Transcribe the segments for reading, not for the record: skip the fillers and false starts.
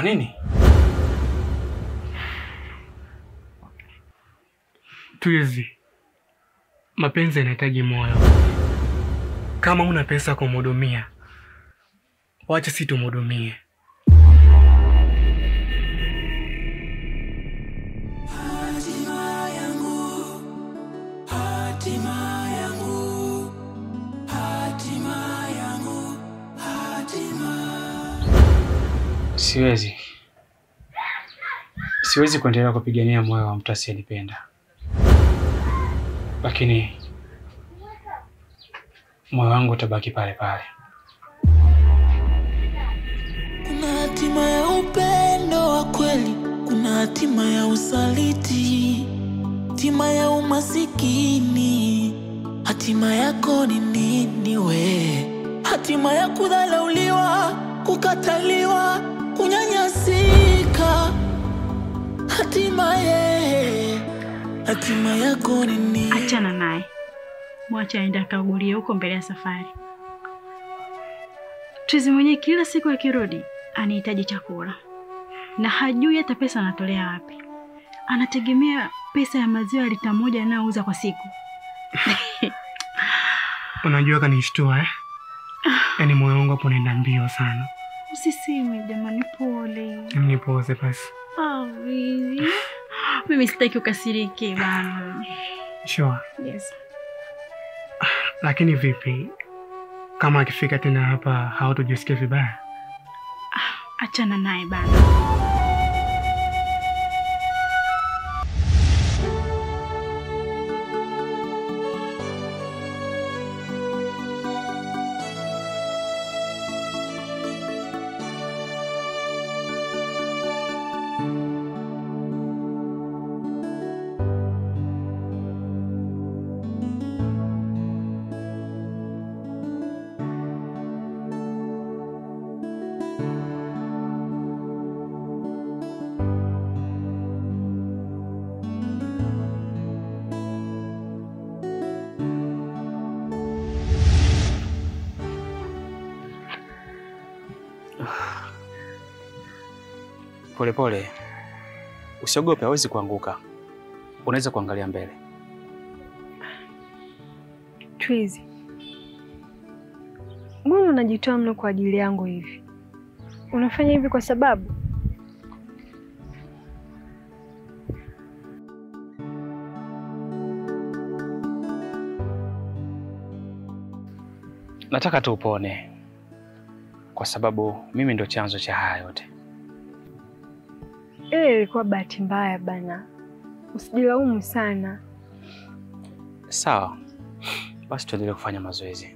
Kwa nini? Twizi, mapenzi yanahitaji moyo. Kama una pesa kumhudumia, wacha si tumhudumie. Hatima yangu, hatima yangu, hatima yangu, hatima. Siwezi. Siwezi kuendelea kupigania moyo wa mtu asiyenipenda. Lakini moyo wangu utabaki pale pale. Kuna hatima ya upendo wa kweli, kuna hatima ya usaliti, hatima ya umasikini. Hatima yako ni nini we? Hatima ya kudhalauliwa, kukataliwa, kunyanyasika. Hatima ye, hatima yako ni nini? Achana naye. Mwacha aende akaugulie huko mbele ya safari. Twizi mwenyewe kila siku akirudi anahitaji chakula. Na hajui hata pesa anatolea wapi. Anategemea pesa ya maziwa lita 1 anayouza kwa siku. Unajua kanishtua eh? Yaani moyo wangu hapo unaenda mbio sana. Usiseme jamani, pole. Nipoze basi. Oh, really? Mimi sitaki ukasirike bana. Sure. Yes. Lakini vipi kama akifika tena hapa hautojisikia vibaya? Achana naye bana. Pole pole. Usiogope, hawezi kuanguka. Unaweza kuangalia mbele. Twizi, mbona unajitoa mno kwa ajili yangu hivi? Unafanya hivi kwa sababu? Nataka tu upone. Kwa sababu mimi ndo chanzo cha haya yote. Ile ilikuwa bahati mbaya bana. Usijilaumu sana. Sawa. Basi tuendelee kufanya mazoezi.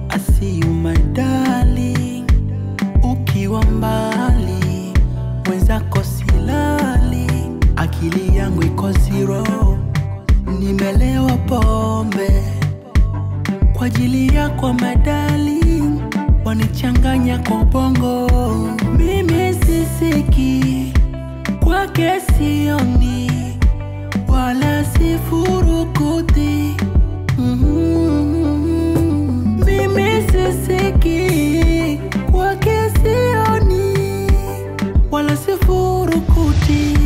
I see you my darling. Ukiwa mbali, mwenzako silali. Akili yangu iko zero. Nimelewa pombe kwa ajili yako my darling. Wanichanganya kwa ubongo. Mimi sisiki, kwake sioni, wala sifurukuti. Mimi sisiki, kwake sioni, wala sifurukuti.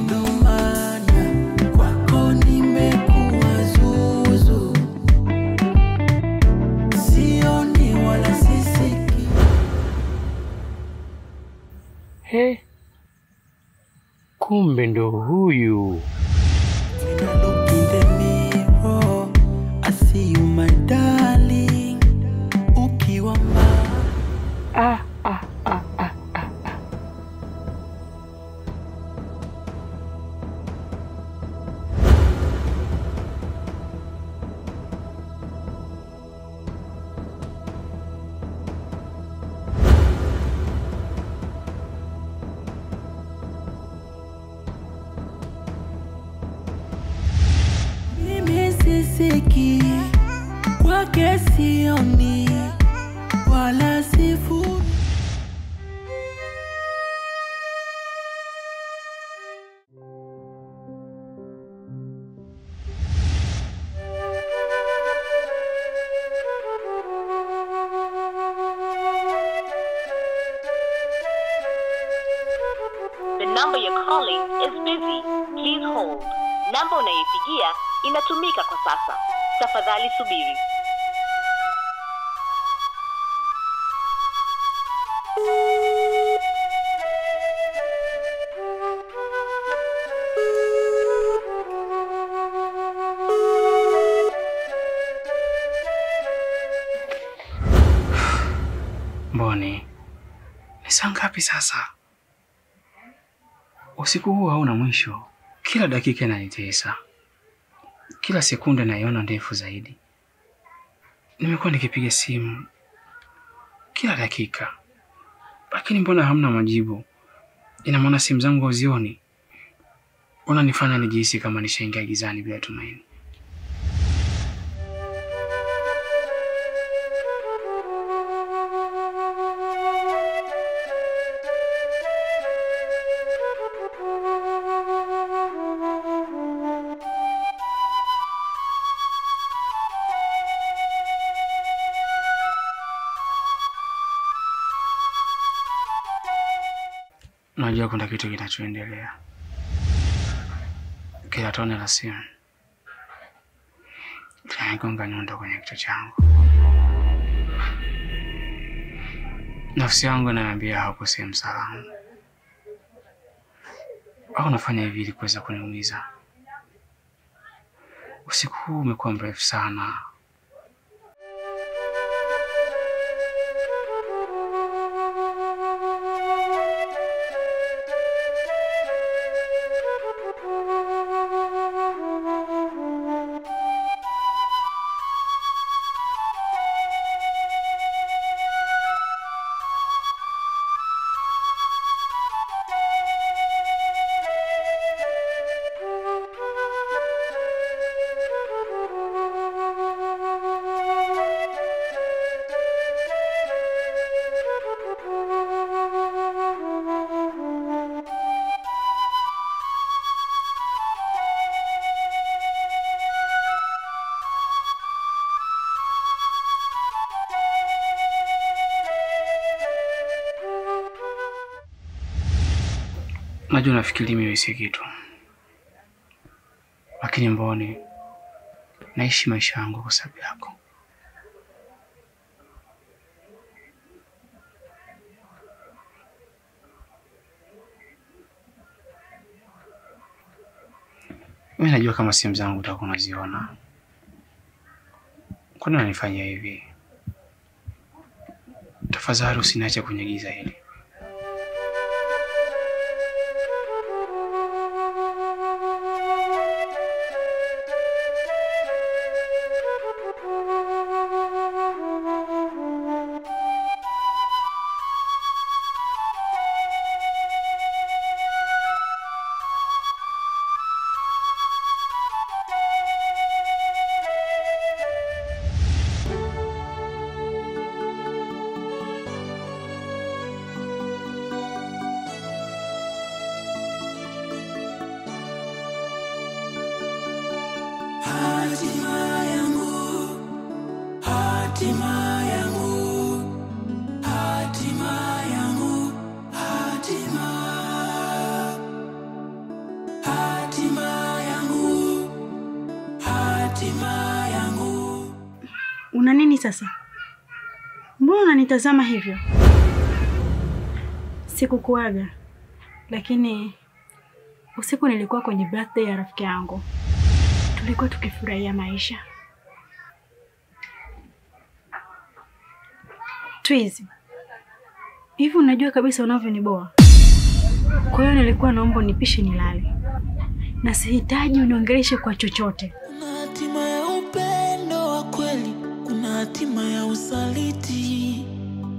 Ndo maana kwako nimekuwa zuzu, sioni wala sisiki. He, kumbe ndo huyu. When I look in the mirror, I see you my darling. Ukiwa mbali. Ah, ah, ah, ah, ah, ah. Mimi sisiki, kwake sioni, wala sifu. Number you're calling is busy. Please hold. Namba unayoipigia inatumika kwa sasa. Tafadhali subiri. Mboni, ni saa ngapi sasa? Usiku huu hauna mwisho. Kila dakika inanitesa. Kila sekunde naiona ndefu zaidi. Nimekuwa nikipiga simu kila dakika, lakini mbona hamna majibu? Ina maana simu zangu huzioni? Unanifanya nijihisi kama nishaingia gizani bila tumaini. Najua kuna kitu kinachoendelea. Kila tone la simu linanigonga nyundo kwenye kichwa changu. Nafsi yangu inaniambia hauko sehemu salama. Au unafanya hivi ili kuweza kuniumiza? Usiku huu umekuwa mrefu sana. Najua nafikiri mimi si kitu, lakini Mboni, naishi maisha yangu kwa sababu yako. Mimi najua kama simu zangu utakuwa unaziona. Kwa nini unanifanyia hivi? Tafadhali usiniache kwenye giza hili. Hatima yangu, hatima yangu, hatima yangu, hatima. Hatima yangu, hatima yangu. Una nini sasa? Mbona unanitazama hivyo? Sikukuaga, lakini usiku nilikuwa kwenye birthday ya rafiki yangu. Tulikuwa tukifurahia maisha. Twizi, hivi unajua kabisa unavyoniboa. Kwa hiyo nilikuwa naomba unipishe nilale, na sihitaji uniongeleshe kwa chochote. Kuna hatima ya upendo wa kweli, kuna hatima ya usaliti,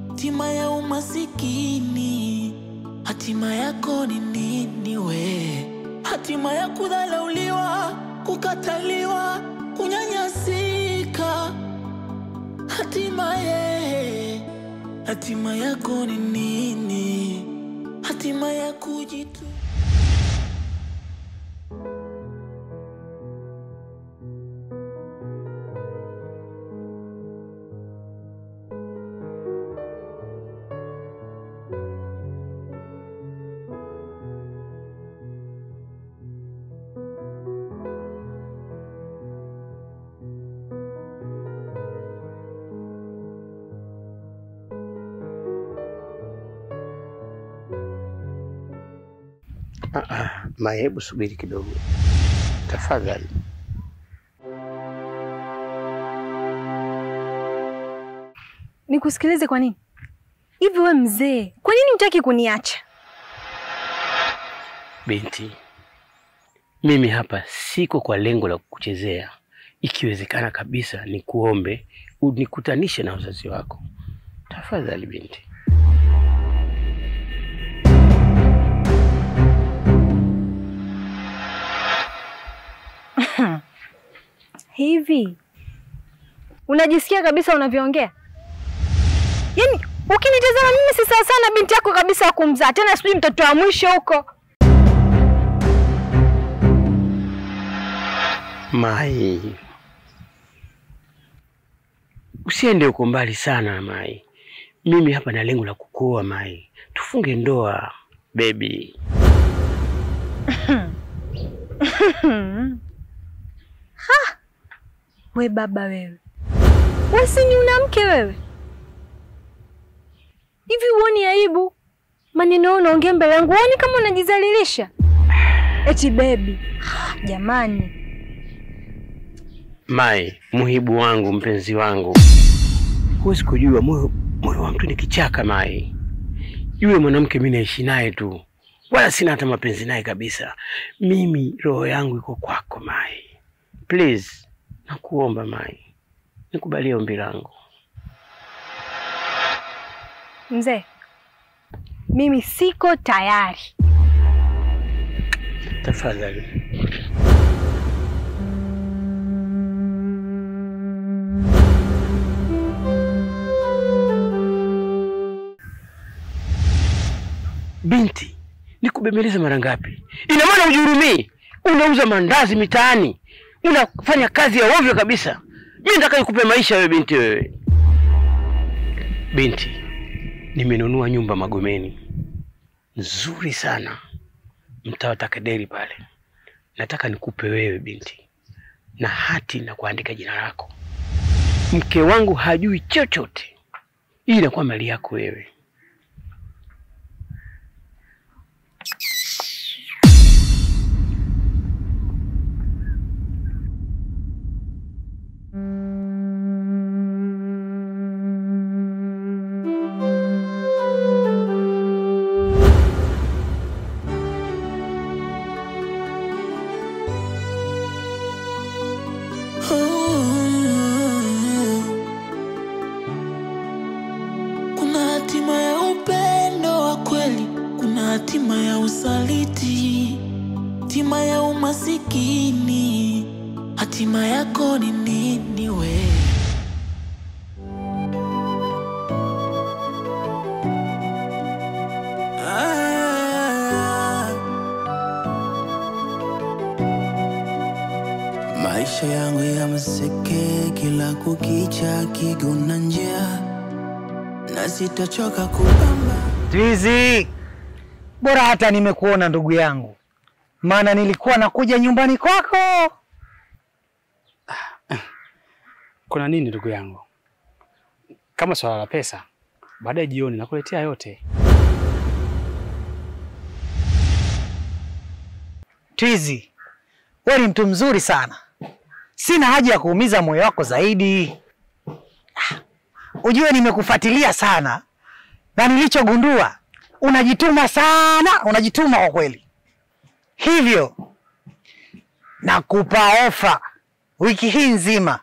hatima ya umasikini. Hatima yako ni nini we? Hatima ya kudhalauliwa, kukataliwa, kunyanyasika. Hatima ye, hatima yako ni nini? Hatima ya kujitu. Mai, hebu subiri kidogo. Tafadhali. Nikusikilize kwa nini? Hivi we mzee, kwa nini hutaki kuniacha? Binti, mimi hapa siko kwa lengo la kukuchezea. Ikiwezekana kabisa nikuombe unikutanishe na wazazi wako. Tafadhali binti. Hivi unajisikia kabisa unavyoongea? Yaani ukinitazama mimi si sawa sana binti yako kabisa kumzaa, tena sijui mtoto wa mwisho huko. Mai, usiende huko mbali sana Mai. Mimi hapa na lengo la kukuoa Mai. Tufunge ndoa baby. Ha! We baba wewe. Wewe si ni una mke wewe? Hivi huoni aibu? Maneno unaongea mbele yangu, huoni kama unajizalilisha? Eti baby. Jamani. Mai, muhibu wangu, mpenzi wangu. Huwezi kujua moyo wa mtu ni kichaka Mai. Yule mwanamke mimi naishi naye tu. Wala sina hata mapenzi naye kabisa. Mimi roho yangu iko kwako Mai. Please, nakuomba Mai. Nikubalie ombi langu. Mzee, mimi siko tayari. Tafadhali. Binti, nikubembeleza mara ngapi? Ina maana hujihurumii? Unauza mandazi mitaani, unafanya kazi ya ovyo kabisa. Mimi nataka nikupe maisha wewe binti wewe. Binti, nimenunua nyumba Magomeni. Nzuri sana. Mtaa wa Takaderi pale. Nataka nikupe wewe binti. Na hati na kuandika jina lako. Mke wangu hajui chochote. Hii inakuwa mali yako wewe. Hatima yako ni nini we? Maisha yangu ya mseke kila kukicha kiguna njia na sitachoka kupamba. Twizi, bora hata nimekuona ndugu yangu, maana nilikuwa nakuja nyumbani kwako. Kuna nini ndugu yangu? Kama swala la pesa, baadaye jioni nakuletea yote. Twizi, wewe ni mtu mzuri sana. Sina haja ya kuumiza moyo wako zaidi. Ujue nimekufuatilia sana na nilichogundua unajituma sana, unajituma kwa kweli. Hivyo nakupa ofa wiki hii nzima.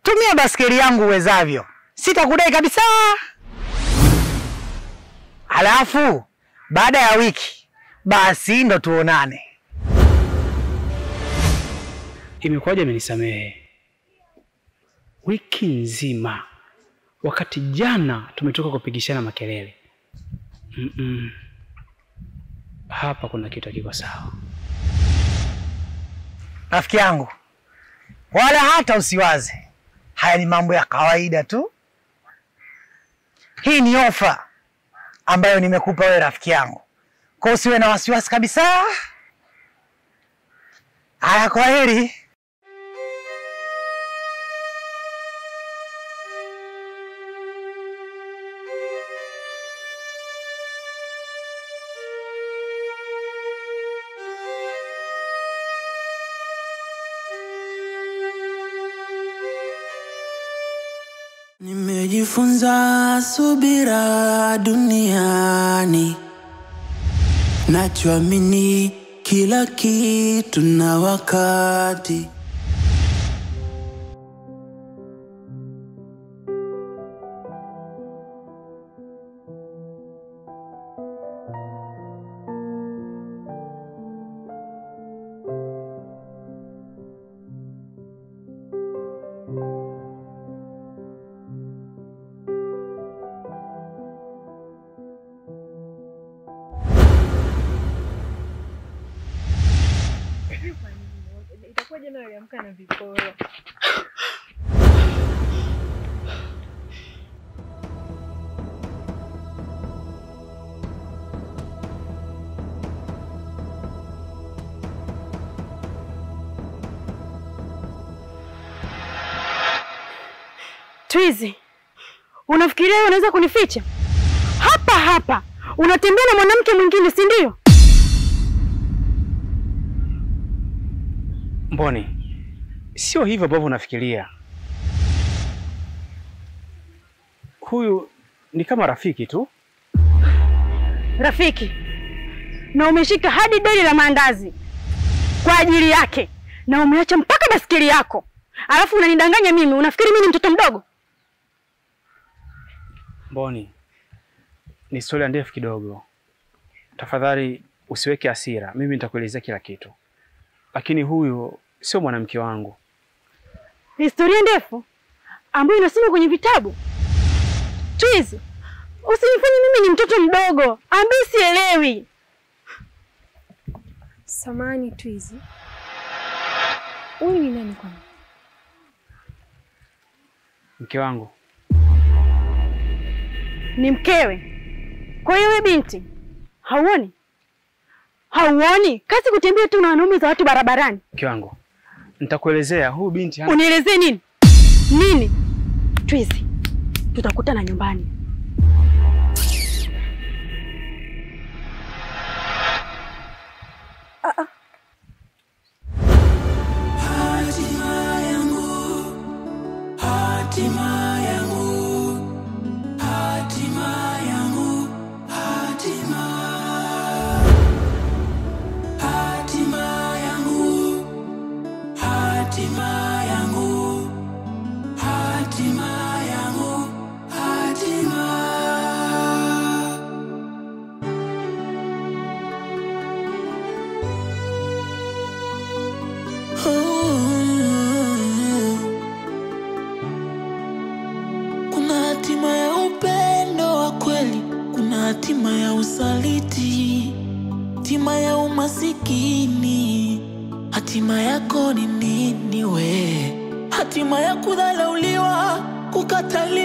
Tumia baskeli yangu uwezavyo. Sitakudai kabisa. Alafu baada ya wiki basi ndo tuonane. Imekuwaje amenisamehe wiki nzima wakati jana tumetoka kupigishana makelele? Hapa kuna kitu hakiko sawa. Rafiki yangu, wala hata usiwaze. Haya ni mambo ya kawaida tu. Hii ni ofa ambayo nimekupa wewe rafiki yangu. Kwa usiwe na wasiwasi kabisa. Haya, kwa heri. Nimejifunza subira duniani, nachoamini kila kitu na wakati. Twizi, unafikiria wewe unaweza kunificha? Hapa hapa unatembea na mwanamke mwingine, si ndio? Mboni, sio hivyo ambavyo unafikiria. Huyu ni kama rafiki tu. Rafiki? Na umeshika hadi deli la maandazi kwa ajili yake, na umeacha mpaka basikeli yako. Alafu unanidanganya mimi, unafikiri mimi ni mtoto mdogo? Mboni, ni historia ndefu kidogo. Tafadhali usiweke hasira, mimi nitakuelezea kila kitu. Lakini huyu sio mwanamke wangu. Historia ndefu ambayo inasoma kwenye vitabu. Twizi, usinifanye mimi ni mtoto mdogo ambaye sielewi. Samani Twizi, huyu ni nani kwani? Mke wangu. Ni mkewe? Kwa hiyo wewe binti, hauoni? Hauoni? Kazi kutembea tu na wanaume za watu barabarani. Mke wangu, nitakuelezea huyu binti hana. Unielezee nini? Nini? Twizi, tutakutana nyumbani. Hatima yangu, hatima yangu, hatima yangu, hatima. Hatima yangu, hatima yangu, hatima yangu, hatima. Kuna hatima ya upendo wa kweli, kuna hatima ya usaliti, hatima ya umasikini. Hatima yako ni nini we? Hatima ya kudhalauliwa, kukataliwa.